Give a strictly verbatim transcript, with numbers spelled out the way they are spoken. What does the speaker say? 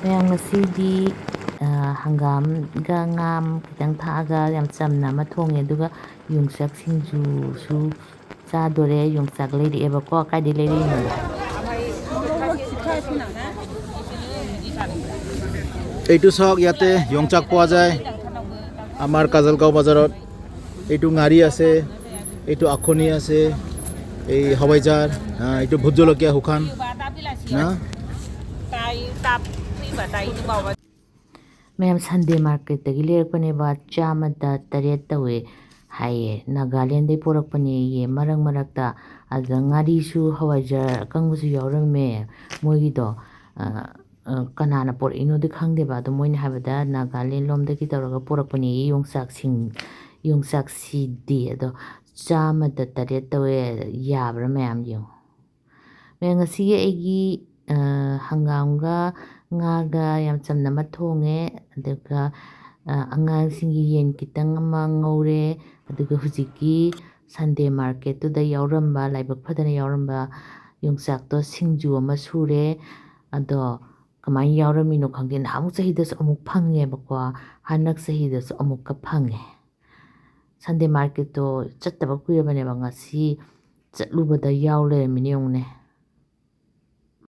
ꯃꯌꯥꯝ, ꯉꯁꯤꯗꯤ, ꯑ, ꯍꯪꯒꯥꯝꯒ ꯉꯥ ꯈꯤꯇꯪ ꯊꯥꯛꯑꯒ ꯌꯥꯝ ꯆꯝꯅ ꯑꯃ ꯊꯣꯡꯉꯦ, ꯑꯗꯨꯒ ꯌꯣꯡꯆꯥꯛ ꯁꯤꯡꯖꯨꯁꯨ ꯆꯥꯗꯣꯔꯦ꯫ ꯌꯣꯡꯆꯥꯛ ꯂꯩꯔꯛꯑꯦꯕꯀꯣ꯫ ꯀꯥꯏꯗꯩ ꯂꯩꯔꯛꯏꯅꯣ? এইটো চাওক, ইয়াতে য়ংচাক পোৱা যায় আমাৰ কাজলগাঁও বজাৰত। এইটো ঙাৰি আছে, এইটো আখনি আছে, এই হাৱাইজাৰ, হা, এইটো ভোট জলকীয়া শুকান, না? ꯃꯌꯥꯝ, ꯁꯟꯗꯦ ꯃꯥꯔꯀꯦꯠꯇꯒꯤ ꯂꯩꯔꯛꯄꯅꯦꯕ, ꯆꯥꯝꯃꯗ ꯇꯔꯦꯠ ꯇꯧꯋꯦ ꯍꯥꯏꯌꯦ꯫ ꯅꯥꯒꯥꯂꯦꯟꯗꯩ ꯄꯣꯔꯛꯄꯅꯦꯌꯦ꯫ ꯃꯔꯛ ꯃꯔꯛꯇ ꯑꯗꯨꯗ ꯉꯥꯔꯤꯁꯨ, ꯍꯋꯥꯏꯖꯥꯔ ꯑꯀꯪꯕꯁꯨ ꯌꯥꯎꯔꯝꯃꯦ ꯃꯣꯏꯒꯤꯗꯣ꯫ ꯑ, ꯑ, ꯀꯅꯥꯅ ꯄꯣꯔꯛꯏꯅꯣꯗꯤ ꯈꯪꯗꯦꯕ, ꯑꯗꯣ ꯃꯣꯏꯅ ꯍꯥꯏꯕꯗ ꯅꯥꯒꯥꯂꯦꯟ ꯂꯣꯝꯗꯒꯤ ꯇꯧꯔꯒ ꯄꯣꯔꯛꯄꯅꯦꯌꯦ, ꯌꯣꯡꯆꯥꯛꯁꯤꯡ, ꯌꯣꯡꯆꯥꯛꯁꯤꯗꯤ꯫ ꯑꯗꯣ ꯆꯥꯝꯃꯗ ꯇꯔꯦꯠ ꯇꯧꯋꯦ꯫ ꯌꯥꯕ꯭ꯔꯥ ꯃꯌꯥꯝ? ꯌꯦꯡꯉꯣ꯫ ꯃꯌꯥꯝ, ꯉꯁꯤꯒꯤ ꯑꯩꯒꯤ, ꯑ, ꯍꯪꯒꯥꯝꯒ ꯉꯥꯒ ꯌꯥꯝ ꯆꯝꯅ ꯑꯃ ꯊꯣꯡꯉꯦ꯫ ꯑꯗꯨꯒ, ꯑ, ꯑꯉꯥꯡꯁꯤꯡꯒꯤ ꯌꯦꯟ ꯈꯤꯇꯪ ꯑꯃ ꯉꯧꯔꯦ꯫ ꯑꯗꯨꯒ ꯍꯧꯖꯤꯛꯀꯤ ꯁꯟꯗꯦ ꯃꯥꯔꯀꯦꯠꯇꯨꯗ ꯌꯥꯎꯔꯝꯕ, ꯂꯥꯏꯕꯛ ꯐꯗꯅ ꯌꯥꯎꯔꯝꯕ ꯌꯣꯡꯆꯥꯛꯇꯣ ꯁꯤꯡꯖꯨ ꯑꯃ ꯁꯨꯔꯦ꯫ ꯑꯗꯣ ꯀꯃꯥꯏꯅ ꯌꯥꯎꯔꯝꯃꯤꯅꯣ ꯈꯪꯗꯦ꯫ ꯅꯍꯥꯟꯃꯨꯛ ꯆꯍꯤꯗꯁꯨ ꯑꯃꯨꯛ ꯐꯪꯉꯦꯕꯀꯣ, ꯍꯟꯗꯛ ꯆꯍꯤꯗꯁꯨ ꯑꯃꯨꯛꯀ ꯐꯪꯉꯦ꯫ ꯁꯟꯗꯦ ꯃꯥꯔꯀꯦꯠꯇꯣ ꯆꯠꯇꯕ ꯀꯨꯏꯔꯕꯅꯦꯕ, ꯉꯁꯤ ꯆꯠꯂꯨꯕꯗ ꯌꯥꯎ ꯂꯩꯔꯝꯃꯤꯅꯦ, ꯌꯦꯡꯉꯨꯅꯦ꯫